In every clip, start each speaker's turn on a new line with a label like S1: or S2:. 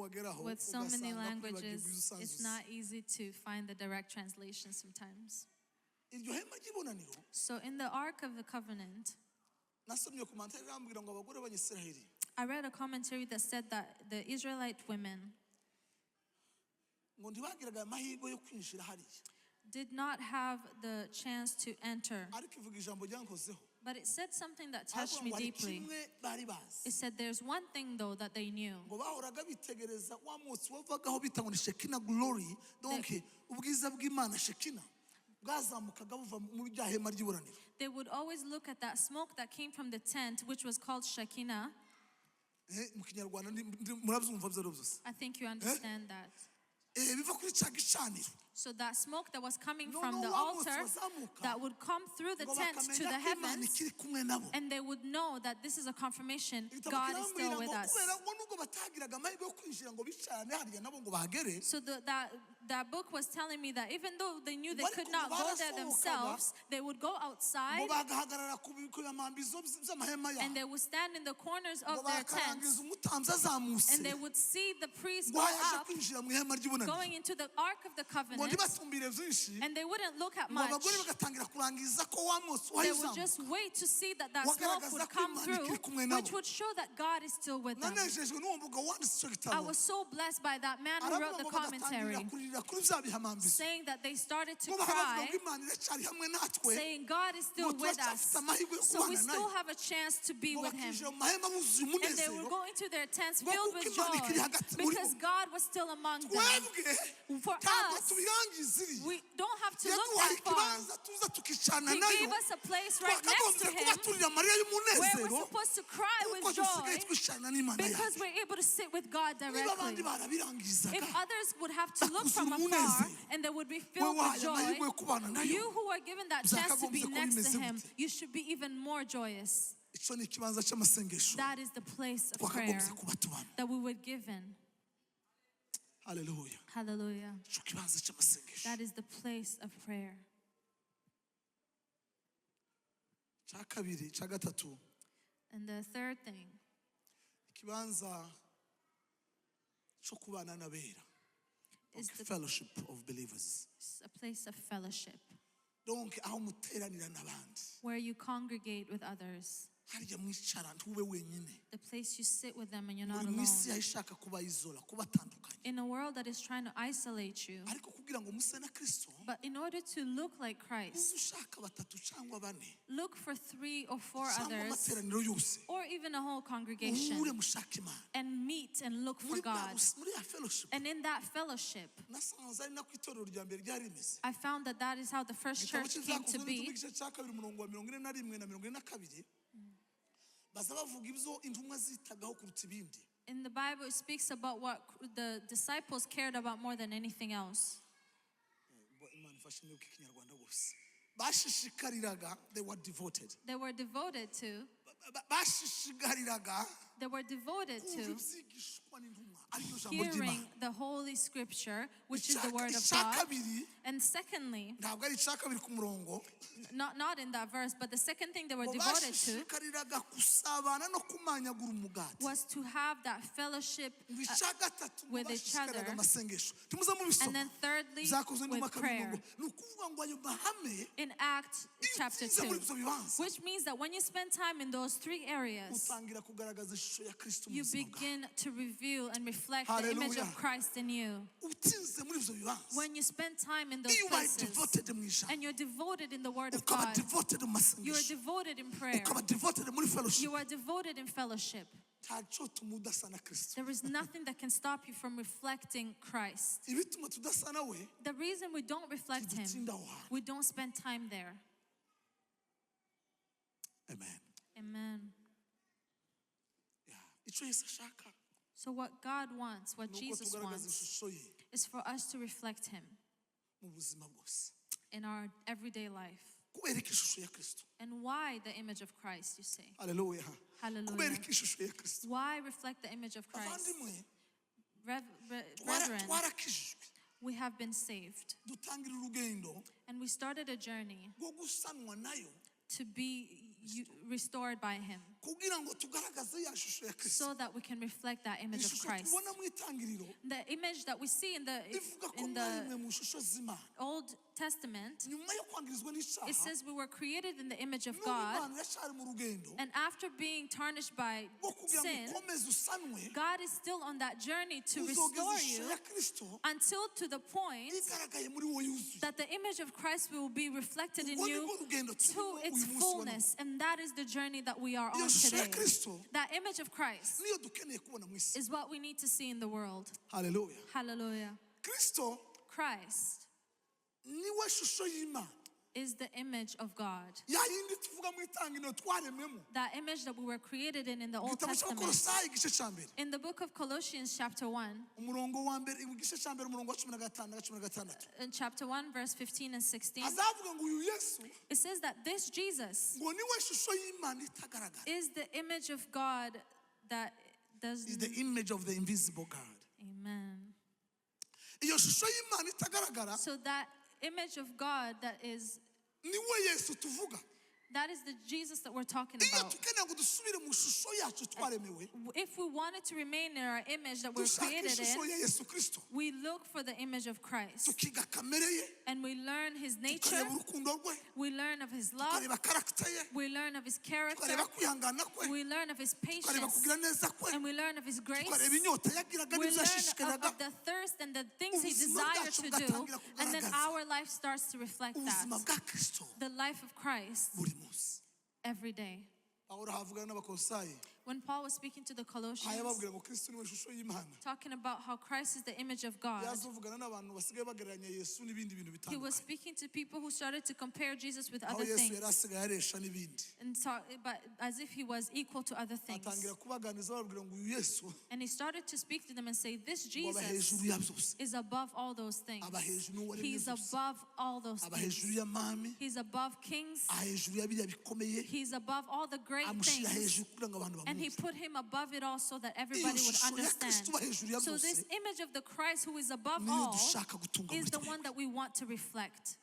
S1: bageraho
S2: With so many
S1: ugasanga kwibagirwa ibyo
S2: languages,
S1: usanzwe
S2: it's
S1: uzi.
S2: Not easy to find the direct translation sometimes.
S1: Iryo hema ry'ibonaniro,
S2: So in the Ark of the Covenant,
S1: nasomye commentaire irambwira ngo abagore b'Abanyisiraheli
S2: I read a commentary that said that the Israelite women
S1: ngo ntibagiraga amahirwe yo kwinjira hariya.
S2: Did not have the chance to enter.
S1: Ariko ivuga ijambo ryankozeho.
S2: But it said something that touched
S1: Aravuga
S2: me
S1: ngo hari
S2: deeply.
S1: kimwe bari bazi.
S2: It said there's one thing, though, that they knew.
S1: Ngo bahoraga bitegereza wa mwotsi wavagaho bita ngo ni Shekinah glory, donc ubwiza bw'Imana Shekinah bwazamukaga buva muri rya hema ry'ibonaniro.
S2: They would always look at that smoke that came from the tent, which was called Shekinah.
S1: Eh, mu Kinyarwanda murabyumva byo byose.
S2: I think you understand that.
S1: Eh, biva kuri cya gicaniro.
S2: So that smoke that was coming
S1: No,
S2: from
S1: no,
S2: the
S1: wa mwotsi
S2: altar
S1: wazamuka,
S2: that would come through the
S1: ngo
S2: tent to
S1: bakamenya
S2: the
S1: ko Imana
S2: heavens,
S1: ikiri kumwe nabo.
S2: And they would know that this is a confirmation
S1: Igitabo
S2: God is still
S1: kirambwira
S2: with
S1: ngo
S2: us.
S1: kubera ngo nubwo batagiraga amahirwe yo kwinjira ngo bicarane harya nabo ngo bahagere,
S2: So that book was telling me that even though they knew they
S1: Ariko
S2: could not
S1: ngo
S2: go there
S1: barasohokaga,
S2: themselves, they would go
S1: ngo
S2: outside
S1: bagahagarara ku bimambizo by'amahema
S2: and
S1: yabo,
S2: they would stand in the corners
S1: ngo
S2: of their
S1: bakarangiza
S2: tents
S1: umutambyi azamutse
S2: and they would see the priest
S1: ngo
S2: go
S1: yaje
S2: up
S1: kwinjira mu ihema ry'ibonaniro,
S2: going into the Ark of the
S1: ngo
S2: Covenant,
S1: ntibatumbire byinshi,
S2: and they wouldn't look at
S1: ngo
S2: much.
S1: Abagore bagatangira kurangiza ko wa mwotsi
S2: They would
S1: wayizamuka
S2: just wait to see that that smoke
S1: wagaragaza
S2: would
S1: ko
S2: come
S1: Imana
S2: through,
S1: ikiri kumwe nabo.
S2: Which would show that God is still with them.
S1: Nanejejwe n'uwo mugabo wanditse icyo
S2: I
S1: gitabo.
S2: was so blessed by that man who
S1: Aravuga
S2: wrote the
S1: ngo bagatangira
S2: commentary,
S1: kuririra kuri bya bihamambizo,
S2: saying that they started to
S1: ngo baravuga
S2: cry,
S1: ngo Imana iracyari hamwe natwe,
S2: saying God is still
S1: ngo
S2: with
S1: turacyafite
S2: us.
S1: Amahirwe yo
S2: So we
S1: kubana
S2: still
S1: nayo,
S2: have a chance to be
S1: ngo
S2: with Him.
S1: bakinjira mu mahema buzuye
S2: And they
S1: umunezero,
S2: would go into their tents
S1: ngo
S2: filled
S1: kuko
S2: with
S1: Imana ikiri
S2: joy
S1: hagati muri
S2: because
S1: bo.
S2: God was still among them.
S1: Twebwe
S2: For
S1: ntabwo
S2: us,
S1: tubirangiza iriya.
S2: we don't have to look
S1: Yaduhaye
S2: that far.
S1: Ikibanza tuza tukicarana
S2: He
S1: nayo.
S2: gave us a place right next to
S1: Twakagombye kuba
S2: Him
S1: turira amarira
S2: where we're
S1: y'umunezero
S2: supposed to cry
S1: kuko
S2: with
S1: dusigaye
S2: joy
S1: twicarana n'Imana
S2: because
S1: yacu.
S2: we're able to sit with God
S1: Niba abandi
S2: directly.
S1: barabirangizaga
S2: If others would have to look
S1: bakuzura
S2: from afar
S1: umunezero,
S2: and they would be
S1: wowe
S2: filled with
S1: wahaye
S2: joy,
S1: amahirwe yo kubana nayo,
S2: you who are given that chance to be
S1: byakagombye kuba
S2: next to
S1: bimeze
S2: Him,
S1: gute?
S2: You should be even more joyous.
S1: Icyo ni ikibanza cy'amasengesho
S2: That is the place of prayer
S1: twakagombye kuba tubamo.
S2: That we were given.
S1: Haleluya.
S2: Hallelujah.
S1: Icyo kibanza cy'amasengesho.
S2: That is the place of prayer.
S1: Cya kabiri, cya gatatu,
S2: And the third thing
S1: ikibanza cyo kubana n'abera,
S2: is
S1: Donc,
S2: the
S1: fellowship of believers,
S2: a place of fellowship
S1: donc aho muteranira n'abandi,
S2: where you congregate with others,
S1: harya mwicara ntube wenyine.
S2: The place you sit with them and you're not
S1: Muri mu isi
S2: alone.
S1: ishaka kubayizola, kubatandukanya,
S2: In a world that is trying to isolate you,
S1: ariko kugira ngo muse na Kristo,
S2: but in order to look like Christ,
S1: uze ushaka batatu cyangwa bane,
S2: look for three or four
S1: cyangwa
S2: others,
S1: amateraniro yose,
S2: or even a whole congregation,
S1: uhure mushaka Imana
S2: and meet and look for
S1: muri bwa
S2: God.
S1: Muri ya fellowship.
S2: And in that fellowship,
S1: Nasanze ari nako itorero rya mbere ryari rimeze.
S2: I found that that is how the first
S1: Igitabo
S2: church came to
S1: cy'Ibyakozwe
S2: be.
S1: n'Intumwa igice cya kabiri umurongo wa 41 na 42 baza bavuga ibyo intumwa zitagaho kuruta ibindi.
S2: In the Bible, it speaks about what the disciples cared about more than anything else.
S1: Bo Imana ifashe nibuke Ikinyarwanda gusa. Bashishikariraga, they were devoted.
S2: They were devoted to,
S1: Bashishikariraga
S2: they were devoted
S1: kumva
S2: to
S1: ibyigishwa n'intumwa ariryo jambo
S2: hearing
S1: ry'Imana.
S2: The Holy Scripture, which is the Word of
S1: Icya
S2: God.
S1: kabiri,
S2: And secondly,
S1: ntabwo ari icya kabiri ku murongo,
S2: not in that verse, but the second thing they were
S1: ngo
S2: devoted to
S1: bashishikariraga gusabana no kumanyagura umugati,
S2: was to have that fellowship.
S1: Ngo icya gatatu ngo
S2: With each
S1: bashishikariraga
S2: other.
S1: amasengesho. Timuze mubisoma.
S2: And then thirdly,
S1: Byakozwe n'intumwa
S2: with
S1: kabiri
S2: prayer.
S1: umurongo. Ni ukuvuga ngo ayo mahame,
S2: In Acts
S1: iyo
S2: chapter
S1: utinze muri
S2: 2.
S1: ibyo bibanza,
S2: Which means that when you spend time in those three areas,
S1: utangira kugaragaza ishusho ya Kristo mu
S2: you
S1: buzima bwawe.
S2: Begin to reveal and reflect the image of
S1: Hallelujah.
S2: Christ in you.
S1: Utinze muri ibyo bibanza,
S2: When you spend time in those
S1: iyo ubaye
S2: places
S1: devoted mu ijambo,
S2: and you're devoted in the Word of
S1: ukaba
S2: God,
S1: devoted mu
S2: you are
S1: masengesho,
S2: devoted in prayer,
S1: ukaba devoted muri fellowship,
S2: you are devoted in fellowship.
S1: Ntacyotuma udasa na Kristo.
S2: There is nothing that can stop you from reflecting Christ.
S1: Ibituma tudasa nawe,
S2: The reason we don't reflect Him,
S1: ntidutinda aho hantu.
S2: We don't spend time there.
S1: Amen.
S2: Amen.
S1: Yeah. Icyo Yesu ashaka
S2: So, what God wants, what
S1: ni uko
S2: Jesus
S1: tugaragaza
S2: wants,
S1: ishusho ye
S2: is for us to reflect Him
S1: mu buzima bwose.
S2: In our everyday life.
S1: Kubera ko ishusho ya Kristo.
S2: And why the image of Christ, you say?
S1: Haleluya.
S2: Hallelujah.
S1: Kubera ko ishusho ya Kristo.
S2: Why reflect the image of Christ?
S1: Bavandimwe,
S2: Brethren,
S1: twarakijijwe,
S2: we have been saved.
S1: Dutangira urugendo
S2: And we started a journey
S1: rwo gusanwa nayo
S2: to be
S1: Kristo
S2: restored by him,
S1: kugira ngo tugaragaze ya shusho ya Kristo
S2: so that we can reflect that image of
S1: ishusho
S2: Christ.
S1: tubona mu itangiriro
S2: The image that we see in the
S1: ivuga ko
S2: in
S1: mwaremwe
S2: the
S1: mu shusho z'Imana
S2: Old Testament,
S1: nyuma yo kwangirizwa n'icyaha
S2: it says we were created in the image of
S1: n'ubu
S2: God,
S1: Imana iracyari mu rugendo
S2: and after being tarnished by
S1: rwo kugira ngo
S2: sin,
S1: ukomeze usanwe
S2: God is still on that journey to
S1: uzogeza
S2: restore
S1: ishusho
S2: you
S1: ya Kristo
S2: until to the point
S1: igaragaye muri wowe yuzuye
S2: that the image of Christ will be reflected in
S1: Ubwo
S2: you
S1: nibwo rugendo
S2: to
S1: turimo
S2: its
S1: uyu munsi wa none.
S2: fullness. And that is the journey that we are
S1: Iyo
S2: on
S1: shusho ya
S2: today.
S1: Kristo
S2: That image of Christ
S1: niyo dukeneye kubona mu isi
S2: is what we need to see in the world.
S1: Haleluya.
S2: Hallelujah.
S1: Kristo
S2: Christ
S1: niwe shusho y'Imana
S2: is the image of God.
S1: ya yindi tuvuga mu itangiriro twaremwemo
S2: That image that we were created in the Old
S1: igitabo
S2: Testament.
S1: cy'Abakolosayi igice cya mbere
S2: In the book of Colossians, chapter 1,
S1: umurongo wa mbere igice cya mbere umurongo wa 15 na 16
S2: in chapter 1, verse 15 and 16,
S1: azavuga ngo uyu Yesu
S2: it says that this Jesus
S1: ngo niwe shusho y'Imana itagaragara
S2: is the image of God that does.
S1: Is the image of the invisible God.
S2: Amen.
S1: Iyo shusho y'Imana itagaragara
S2: So that image of God that is,
S1: niwe Yesu tuvuga
S2: that is the Jesus that we're talking
S1: iyo
S2: about.
S1: tukeneye ngo dusubire mu shusho yacu twaremewe
S2: If we wanted to remain in our image that we're
S1: dushaka
S2: created
S1: ishusho
S2: in,
S1: ya Yesu Kristo
S2: we look for the image of Christ
S1: tukiga kamere ye
S2: and we learn his nature,
S1: tukareba urukundo rwe
S2: we learn of his love,
S1: tukareba karagita ye
S2: we learn of his character,
S1: tukareba kwihangana kwe
S2: we learn of his
S1: tukareba
S2: patience,
S1: kugira neza kwe
S2: and we learn of his grace.
S1: tukareba inyota yagiraga
S2: We
S1: n'ibyo
S2: learn of,
S1: yashishikariraga
S2: of the thirst and the things he
S1: Ubuzima
S2: desired
S1: bwacu
S2: to do,
S1: bugatangira
S2: and then
S1: kugaragaza
S2: our life starts to reflect
S1: ubuzima
S2: that.
S1: bwa Kristo
S2: The life of Christ
S1: buri munsi
S2: every day.
S1: Pawulo ahavugana n'Abakolosayi
S2: When Paul was speaking to the Colossians,
S1: ayababwira ngo Kristo niwe shusho y'Imana
S2: talking about how Christ is the image of God,
S1: yazuvugana n'abantu basigaye bagereranya Yesu n'ibindi bintu
S2: he was
S1: bitandukanye
S2: speaking to people who started to compare Jesus with
S1: aho
S2: other
S1: Yesu yari
S2: things,
S1: asigaye aresha n'ibindi
S2: and talk, but as if he was equal to other things.
S1: atangira kubaganiriza bababwira ngo uyu Yesu
S2: And he started to speak to them and say, This
S1: ngo aba
S2: Jesus
S1: hejuru ya byose
S2: is above all those things.
S1: aba hejuru n'uwaremye
S2: He's
S1: byose
S2: above all those
S1: aba
S2: things.
S1: hejuru y'amami
S2: He's above kings.
S1: aha hejuru ya biriya bikomeye
S2: He's above all the great
S1: amushyira
S2: things.
S1: hejuru kugira ngo abantu
S2: And he
S1: bamwumve
S2: put him above it all so that everybody would
S1: shusho ya
S2: understand.
S1: Kristo uba hejuru ya
S2: So
S1: byose
S2: this image of the Christ who is above
S1: niyo
S2: all
S1: dushaka gutunga
S2: is
S1: muri
S2: the one
S1: twebwe
S2: that we want to reflect.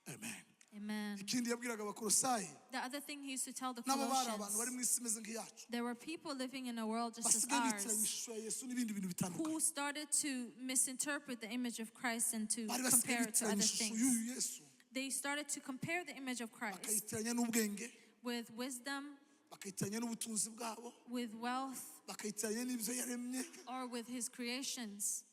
S1: Amen.
S2: Amen.
S1: Ikindi yabwiraga Abakolosayi
S2: The other thing he used to tell the
S1: nabo bari abantu bari
S2: Colossians,
S1: mu isi imeze nk'iyacu
S2: there were people living in a world just as
S1: basigaye bitiranya
S2: ours
S1: ishusho ya Yesu n'ibindi bintu bitandukanye
S2: who started to misinterpret the image of Christ and to
S1: bari basigaye
S2: compare it to
S1: bitiranya
S2: other
S1: ishusho
S2: things.
S1: y'uyu Yesu
S2: They started to compare the image of Christ
S1: bakayitiranya n'ubwenge
S2: with wisdom,
S1: bakayitiranya n'ubutunzi bwabo
S2: with wealth,
S1: bakayitiranya n'ibyo yaremye
S2: or with his creations.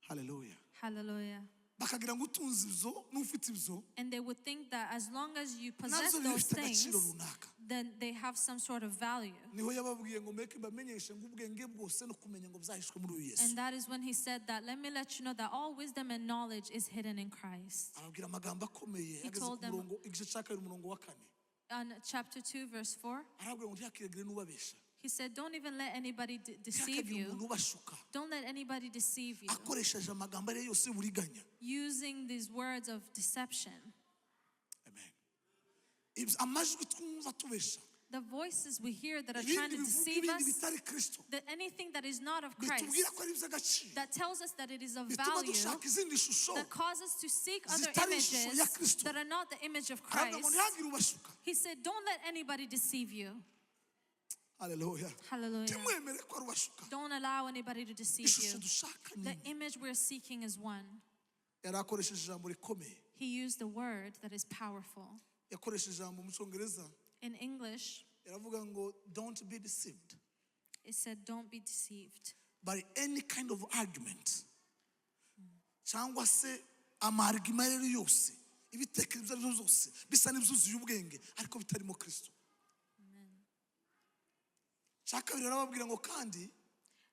S1: Haleluya.
S2: Hallelujah.
S1: Bakagira ngo utunze ibyo n'ufite ibyo
S2: And they would think that as long as you possess
S1: nabyo
S2: those
S1: bifite agaciro
S2: things,
S1: runaka
S2: then they have some sort of value.
S1: Niho yababwiye ngo meke mbamenyeshe ngo ubwenge bwose no kumenya ngo byahishwe muri uyu Yesu
S2: And that is when he said that, let me let you know that all wisdom and knowledge is hidden in Christ.
S1: Ababwira amagambo akomeye
S2: He
S1: ageze
S2: told
S1: ku
S2: them-
S1: murongo igice cya kabiri umurongo wa kane
S2: On chapter 2, verse 4,
S1: arababwira ngo ntihakiragire n'ubabesha
S2: he said, don't even let anybody deceive
S1: ntihakagire
S2: you.
S1: umuntu ubashuka
S2: Don't let anybody deceive you
S1: akoresheje amagambo ariyo yose y'uburiganya
S2: using these words of deception.
S1: Amen. Ibyo- amajwi twumva tubesha
S2: The voices we hear that are trying
S1: ibindi
S2: to
S1: bivuga
S2: deceive
S1: ibindi
S2: us,
S1: bitari Kristo
S2: that anything that is not of Christ,
S1: bitubwira ko ari iby'agaciro
S2: that tells us that it is of
S1: bituma
S2: value,
S1: dushaka izindi shusho
S2: that causes us to seek other
S1: zitari ishusho ya
S2: images
S1: Kristo.
S2: that are not the image of
S1: Aravuga ngo
S2: Christ.
S1: ntihagire ubashuka
S2: He said, don't let anybody deceive you.
S1: Haleluya.
S2: Hallelujah.
S1: Ntimwemere ko ari ubashuka
S2: Don't allow anybody to deceive
S1: ishusho
S2: you.
S1: dushaka ni
S2: The
S1: imwe.
S2: image we're seeking is one.
S1: Yari akoresheje ijambo rikomeye
S2: He used a word that is powerful.
S1: Yakoresheje ijambo mu cyongereza
S2: In English,
S1: yaravuga ngo don't be deceived
S2: it said, don't be deceived
S1: by any kind of argument cyangwa se ama-argument ayo ari yo yose ibitekerezo ibyo ari byo byose bisa n'ibyuzuye ubwenge ariko bitarimo Kristo cya kabiri arababwira ngo kandi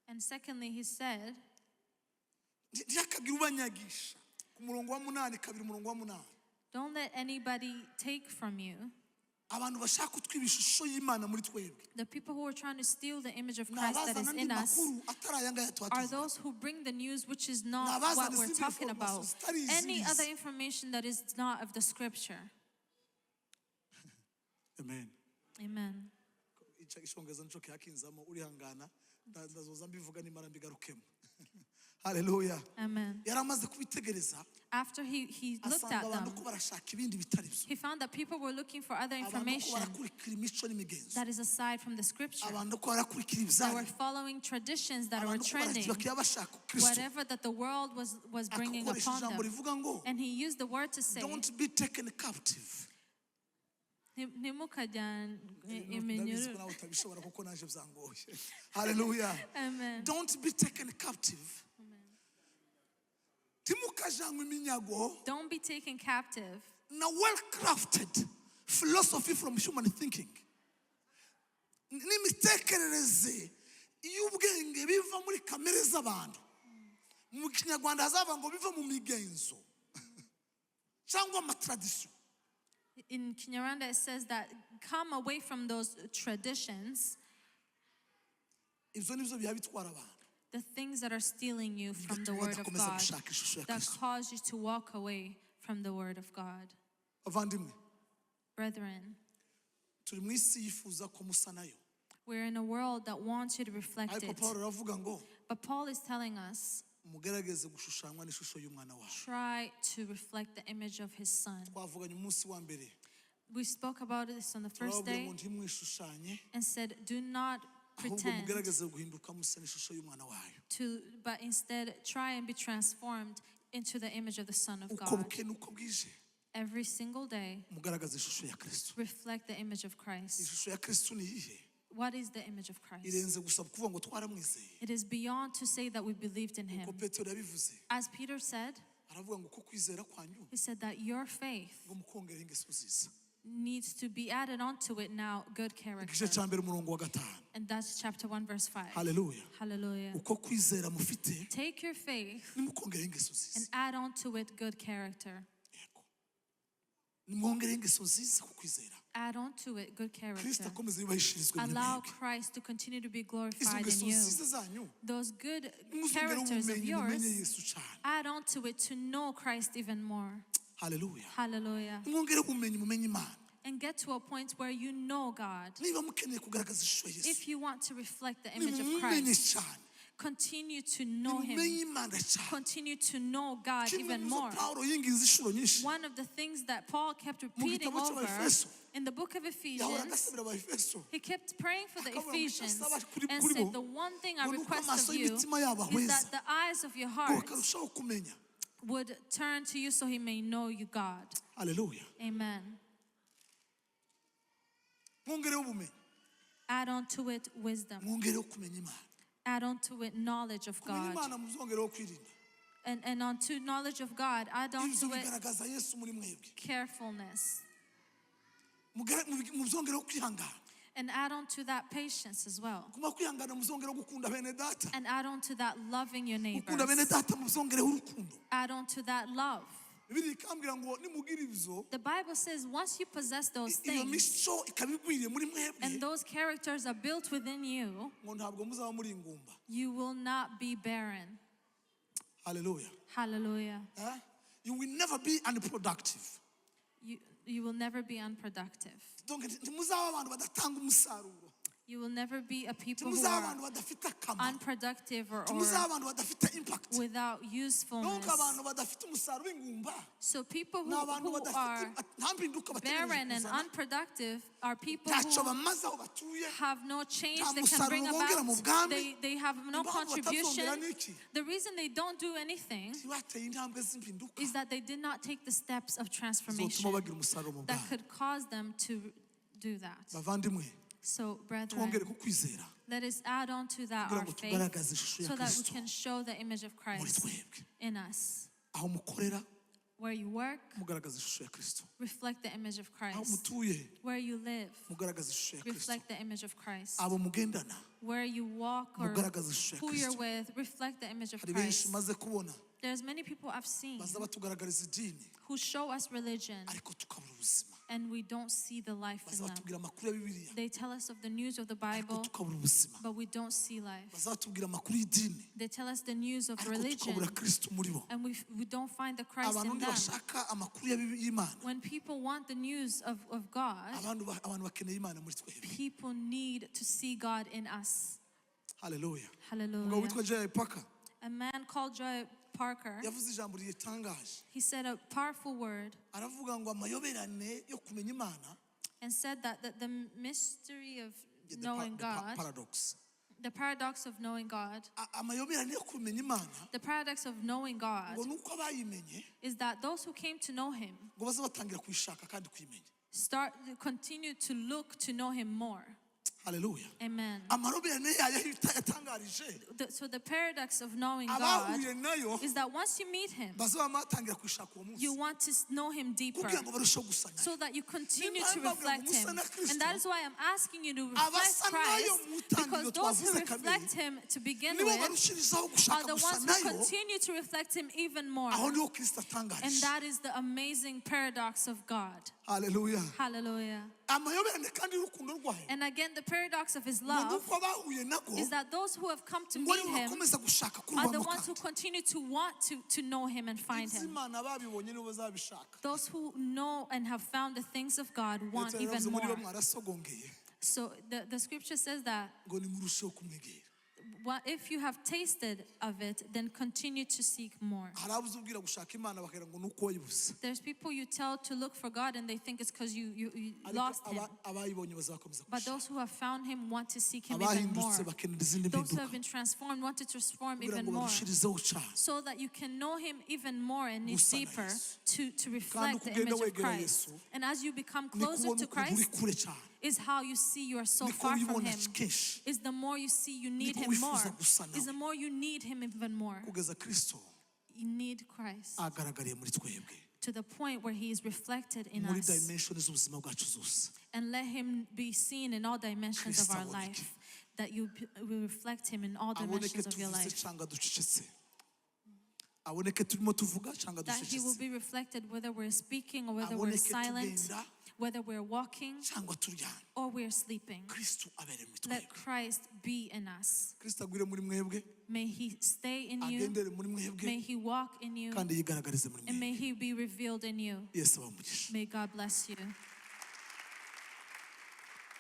S2: And secondly, he said,
S1: ntihakagire ubanyagisha ku murongo wa munani kabiri umurongo wa munani
S2: don't let anybody take from you.
S1: Abantu bashaka kutwiba ishusho y'Imana muri twebwe
S2: The people who are trying to steal the image of
S1: ni
S2: Christ that
S1: abazana
S2: is
S1: andi
S2: in us
S1: makuru atari aya ngaya tuba
S2: are
S1: tuvuga
S2: those who bring the news which is not
S1: Ni abazana
S2: what we're
S1: izindi
S2: talking about.
S1: information zitari izi
S2: Any
S1: ngizi.
S2: other information that is not of the scripture.
S1: Amen.
S2: Amen.
S1: Ica icyongereza nico kihakinzamo urihangana ndazoza mbivuga nimara mbigarukemo. Haleluya.
S2: Amen.
S1: Yari amaze kubitegereza,
S2: After he looked
S1: asanga
S2: at
S1: abantu
S2: them,
S1: ko barashaka ibindi bitari byo,
S2: he found that people were looking for other
S1: abantu ko
S2: information
S1: barakurikira imico n'imigenzo,
S2: that is aside from the scripture.
S1: abantu ko barakurikira
S2: They were
S1: ibyari,
S2: following traditions that were
S1: abantu ko
S2: trending,
S1: bakiba bashaka Kristo.
S2: Whatever that the world was bringing
S1: Akakoresha
S2: upon
S1: ijambo
S2: them.
S1: rivuga ngo,
S2: And he used the word to say,
S1: "Don't be taken captive."
S2: "Ntimukajyane
S1: Ndabizi ko
S2: iminyururu."
S1: nawe utabishobora kuko naje byangoye. Haleluya.
S2: Amen.
S1: Don't be taken captive, ntimukajanywe iminyago
S2: Don't be taken captive
S1: na well crafted philosophy from human thinking, n'imitekerereze y'ubwenge biva muri kamere z'abantu. Mu Kinyarwanda hazava ngo biva mu migenzo cyangwa amatradition.
S2: In Kinyarwanda, it says that come away from those traditions,
S1: Ibyo nibyo biba bitwara abantu,
S2: the things that are stealing you from the
S1: bigatuma
S2: word of
S1: badakomeza
S2: God,
S1: gushaka ishusho ya
S2: that
S1: Kristo.
S2: cause you to walk away from the word of God.
S1: Bavandimwe,
S2: Brethren,
S1: turi mu isi yifuza ko musa nayo,
S2: we're in a world that wants you to reflect
S1: ariko
S2: it.
S1: Paul aravuga ngo,
S2: But Paul is telling us,
S1: mugerageze gushushanywa n'ishusho y'umwana wawe.
S2: Try to reflect the image of his son.
S1: Twavuganye umunsi wa mbere,
S2: We spoke about this on the first
S1: turababwira
S2: day
S1: ngo ntimwishushanye,
S2: and said, do not
S1: ahubwo
S2: pretend
S1: mugerageze guhinduka musa n'ishusho y'umwana wayo.
S2: to, but instead try and be transformed into the image of the Son of
S1: Uko
S2: God.
S1: buke n'uko bwije,
S2: Every single day,
S1: mugaragaze ishusho ya Kristo.
S2: Reflect the image of Christ.
S1: Ishusho ya Kristo ni iyihe?
S2: What is the image of Christ?
S1: Irenze gusa kuvuga ngo twaramwizeye.
S2: It is beyond to say that we believed in
S1: Uko
S2: him.
S1: Petero yabivuze,
S2: As Peter said,
S1: aravuga ngo ko kwizera kwanyu,
S2: he said that your faith
S1: ngo mukongere ingeso nziza.
S2: Needs to be added onto it now good
S1: Igice
S2: character.
S1: cya mbere, umurongo wa gatanu.
S2: And that's chapter 1, verse 5.
S1: Haleluya.
S2: Hallelujah.
S1: Uko kwizera mufite,
S2: Take your faith
S1: nimukongere ingeso nziza.
S2: And add on to it good character.
S1: Yego, nimwongere ingeso nziza ku kwizera.
S2: Add on to it good
S1: Kristo
S2: character.
S1: akomeze yubahishirizwe muri
S2: Allow
S1: mwebwe.
S2: Christ to continue to be
S1: Izo
S2: glorified
S1: ngeso
S2: in you.
S1: nziza zanyu,
S2: Those good
S1: nimuzongere
S2: characters of
S1: ubumenyi, mumenye
S2: yours,
S1: Yesu cyane.
S2: Add on to it to know Christ even more.
S1: Haleluya.
S2: Hallelujah.
S1: Nimwongere ubumenyi, mumenye Imana.
S2: And get to a point where you know God.
S1: Niba mukeneye kugaragaza ishusho ya Yesu,
S2: If you want to reflect the image of
S1: nimumenye
S2: Christ,
S1: cyane,
S2: continue to know
S1: nimumenye
S2: Him.
S1: Imana cyane.
S2: Continue to know God
S1: Kimwe
S2: even
S1: mu zo
S2: more.
S1: Pawulo yinginze inshuro nyinshi
S2: One of the things that Paul kept
S1: mu
S2: repeating
S1: gitabo
S2: over
S1: cy'Abefeso,
S2: in the book of
S1: yahoraga
S2: Ephesians,
S1: asabira Abefeso,
S2: he kept praying for the
S1: akavuga ngo icyo
S2: Ephesians
S1: asaba kuri
S2: and
S1: kuri bo
S2: said, "The one thing I
S1: ngo ni uko
S2: request
S1: amaso
S2: of you
S1: y'imitima yabo
S2: is
S1: ahweza,
S2: that the eyes of your
S1: ngo
S2: heart
S1: bakarushaho kumenya."
S2: would turn to you so he may know you, God."
S1: Haleluya.
S2: Amen.
S1: Mwongereho ubumenyi.
S2: Add on to it wisdom.
S1: Mwongereho kumenya Imana.
S2: Add on to it knowledge of
S1: Kumenya
S2: God.
S1: Imana, muzongereho kwirinda.
S2: And onto knowledge of God, add on
S1: Ibyo
S2: to it
S1: bigaragaza Yesu muri mwebwe.
S2: Carefulness.
S1: Muzongereho kwihangana.
S2: And add on to that patience as well.
S1: Kuma kwihangana, muzongereho gukunda bene data.
S2: And add on to that loving your
S1: Gukunda bene
S2: neighbors.
S1: data, muzongereho urukundo.
S2: Add on to that love.
S1: Bibiliya ikambwira ngo nimugira ibyo,
S2: The Bible says once you possess those
S1: iyo
S2: things
S1: mico ikaba igwiriye muri mwebwe,
S2: and those characters are built within you,
S1: ngo ntabwo muzaba muri ingumba.
S2: You will not be barren.
S1: Haleluya.
S2: Hallelujah.
S1: Eh? You will never be unproductive.
S2: You will never be unproductive.
S1: Donc ntimuzaba abantu badatanga umusaruro.
S2: You will never be a people who
S1: Ntimuzaba
S2: are
S1: abantu badafite akamaro.
S2: Unproductive or
S1: Ntimuzaba abantu badafite impact.
S2: Without
S1: Donc
S2: usefulness.
S1: Abantu badafite umusaruro w'ingumba
S2: So people
S1: ni abantu
S2: who
S1: badafite
S2: are
S1: nta mpinduka bategereje
S2: barren and
S1: kuzana,
S2: unproductive are people
S1: ntacyo
S2: who
S1: bamaze aho batuye,
S2: have no change
S1: nta
S2: they can bring
S1: musaruro bongera mu
S2: about.
S1: bwami.
S2: They have no
S1: Impamvu batazongera
S2: contribution.
S1: ni iki?
S2: The reason they don't do anything
S1: Ntibateye intambwe z'impinduka
S2: is that they did not take the steps of
S1: zotuma
S2: transformation
S1: bagira umusaruro mu
S2: that
S1: bwami.
S2: Could cause them to do that.
S1: Bavandimwe,
S2: So, brethren,
S1: twongere kukwizera
S2: let us add on to that
S1: kugira
S2: our
S1: ngo
S2: faith
S1: tugaragaze ishusho ya
S2: so that we
S1: Kristo
S2: can show the image of
S1: muri
S2: Christ
S1: twebwe.
S2: In us.
S1: Aho mukorera,
S2: Where you work,
S1: mugaragaza ishusho ya Kristo.
S2: Reflect the image of
S1: Aho
S2: Christ.
S1: mutuye,
S2: Where you live,
S1: mugaragaza ishusho ya Kristo.
S2: Reflect the image of Christ.
S1: Abo mugendana,
S2: Where you walk or
S1: mugaragaza ishusho ya
S2: who you're
S1: Kristo.
S2: With, reflect the image of
S1: Hari benshi
S2: Christ.
S1: maze kubona
S2: There's many people I've seen
S1: baza batugaragariza idini,
S2: who show us religion
S1: ariko tukabura ubuzima.
S2: And we don't see the life
S1: Baza
S2: in them.
S1: batubwira amakuru ya Bibiliya,
S2: They tell us of the news of the
S1: ariko
S2: Bible,
S1: tukabura ubuzima.
S2: But we don't see life.
S1: Baza batubwira amakuru y'idini,
S2: They tell us the news of
S1: ariko
S2: religion,
S1: tukabura Kristo muri bo.
S2: And we don't find the Christ
S1: Abantu
S2: in them.
S1: ntibashaka amakuru ya y'Imana.
S2: When people want the news of God,
S1: Abantu bakeneye Imana muri twebwe.
S2: People need to see God in us.
S1: Haleluya. Umugabo
S2: Hallelujah.
S1: witwa J.I. Packer,
S2: A A man called Joy Parker,
S1: yavuze ijambo ritangaje.
S2: He said a powerful word
S1: Aravuga ngo amayoberane yo kumenya Imana,
S2: and said that the mystery of
S1: the
S2: knowing
S1: the
S2: God,
S1: paradox,
S2: the paradox of knowing God,
S1: amayoberane yo kumenya Imana,
S2: the paradox of knowing God
S1: ngo nuko abayimenye
S2: is that those who came to know him
S1: ngo baze batangira kuyishaka kandi kuyimenya.
S2: Start continue to look to know him more.
S1: Haleluya.
S2: Amen.
S1: Amayoberane yayo yatangarije,
S2: So the paradox of knowing God
S1: abahuye nayo
S2: is that once you meet him,
S1: baze batangira kuyishaka uwo munsi
S2: you want to know him deeper,
S1: kugira ngo barusheho gusa nayo.
S2: So that you continue to
S1: Niyo mpamvu
S2: reflect
S1: musa
S2: him.
S1: na Kristo,
S2: And that is why I'm asking you to reflect
S1: abasa nayo
S2: Christ,
S1: mu itangiriro
S2: because those who
S1: twavuze kabiri,
S2: reflect him to begin
S1: nibo
S2: with
S1: barushirizaho gushaka
S2: are the
S1: gusa
S2: ones who
S1: nayo.
S2: continue to reflect him even more.
S1: Aho niho Kristo
S2: And
S1: atangarije.
S2: that is the amazing paradox of God.
S1: Haleluya.
S2: Hallelujah.
S1: Amayoberane kandi y'urukundo rwayo,
S2: And again, the paradox of his
S1: ngo
S2: love
S1: nuko abahuye nago
S2: is that those who have come to
S1: ngo
S2: meet
S1: aribo
S2: him
S1: bakomeza gushaka
S2: are the
S1: kurubamo.
S2: ones who
S1: Kandi
S2: continue to want to know him and find him.
S1: iby'Imana babibonye nibo bazabishaka.
S2: Those who know and have found the things of God want
S1: Ndetse
S2: even
S1: yaravuze ngo niba
S2: more.
S1: mwarasogongeye,
S2: So the scripture says that
S1: ngo nimurusheho kumwegera.
S2: Well, if you have tasted of it, then continue to seek more.
S1: Hari abo uzubwira gushaka Imana bakagira ngo ni uko wayibuze.
S2: There's people you tell to look for God and they think it's because you
S1: Ariko
S2: lost him.
S1: Abayibonye bazakomeza
S2: But
S1: gushaka.
S2: those who have found him want to seek him even
S1: Abahindutse
S2: more.
S1: bakenera izindi
S2: Those who
S1: mpinduka
S2: have been transformed want to transform
S1: kugira
S2: even
S1: ngo
S2: more,
S1: barushirizeho cyane
S2: so that you can know him even more and
S1: gusa na
S2: deeper
S1: Yesu.
S2: to
S1: Kandi
S2: reflect
S1: uko
S2: the
S1: ugenda
S2: image of
S1: wegera
S2: Christ.
S1: Yesu,
S2: And as you become
S1: niko
S2: closer
S1: ubona
S2: to
S1: ukuntu uri
S2: Christ,
S1: kure cyane,
S2: is how you see you are so
S1: niko
S2: far from
S1: wibona
S2: him.
S1: Kenshi,
S2: Is the more you see you need
S1: niko
S2: him more.
S1: wifuza gusa
S2: Is the
S1: nawe
S2: more you need him even more.
S1: kugeza Kristo
S2: You need Christ
S1: agaragariye muri twebwe
S2: to the point where he is reflected in
S1: muri
S2: us.
S1: dimension z'ubuzima bwacu zose.
S2: And let him be seen in all dimensions of
S1: Kristo
S2: our
S1: aboneke.
S2: life. That you will reflect him in all
S1: Aboneke
S2: dimensions of your
S1: tuvuze
S2: life.
S1: cyangwa ducecetse, aboneke turimo tuvuga cyangwa
S2: That he will
S1: ducecetse,
S2: be reflected whether we're speaking or whether we're
S1: aboneke
S2: silent,
S1: tugenda
S2: whether we're walking
S1: cyangwa turyamye,
S2: or we're sleeping.
S1: Kristo abere muri
S2: Let
S1: twebwe.
S2: Christ be in us.
S1: Kristo agwire muri mwebwe,
S2: May he stay in you.
S1: agendere muri mwebwe,
S2: May he walk in you.
S1: kandi yigaragarize muri
S2: And may
S1: mwebwe.
S2: he be revealed in you.
S1: Yesu abahe umugisha.
S2: May God bless you.